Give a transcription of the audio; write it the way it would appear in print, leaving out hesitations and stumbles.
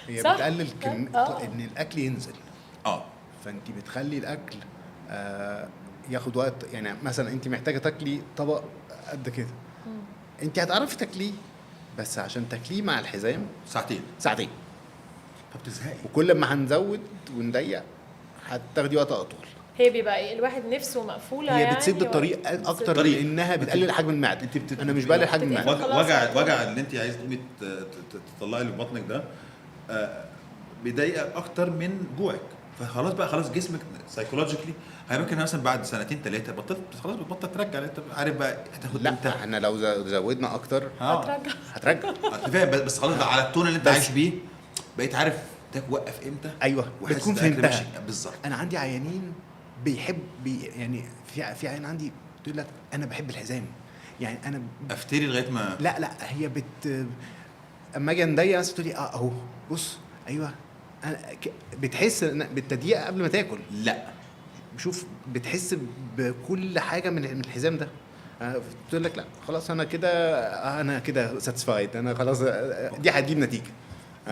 هي صح؟ بتقلل ان الاكل ينزل. فانت بتخلي الاكل ياخد وقت. يعني مثلا انت محتاجه تاكلي طبق قد كده، انت هتعرفي تاكليه، بس عشان تاكليه مع الحزام ساعتين. ساعتين، فبتزهقي. وكل ما هنزود ونضيق هتاخدي وقت اطول. هي بيبقى إيه، الواحد نفسه مقفولة هي يعني بتسد الطريق اكتر طريق. لانها بتقلل حجم المعدة. انت انا مش بقلل حجم المعدة. خلاص. وجع اللي انت عايز تقومي تطلعي اللي في بطنك ده بيضايقك اكتر من جوعك. فخلاص بقى، خلاص جسمك psychologically هيمكن مثلا بعد سنتين ثلاثة بطلت، خلاص بتبطل ترجع. انت عارف بقى هتاخد لا امتى. احنا لو زودنا اكتر هترجع. هترجع. انت فاهم، بس خلاص بقى على ال tone اللي انت بس. عايش بيه بقيت عارف توقف امتى. ايوه، وحاسس بتكون إن الأكل فهمتها ماشي بالظبط. انا عندي عيانين بيحب يعني في عيان عندي تقول لك انا بحب الحزام، يعني انا افتري لغاية ما لا لا هي اما اجي نضيق بس تقول لي اهو بص ايوه أنا بتحس بالتضييق قبل ما تاكل. لا شوف بتحس بكل حاجة من الحزام ده. تقول لك لا خلاص انا كده، انا كده satisfied، انا خلاص، دي هتجيب نتيجة. wow.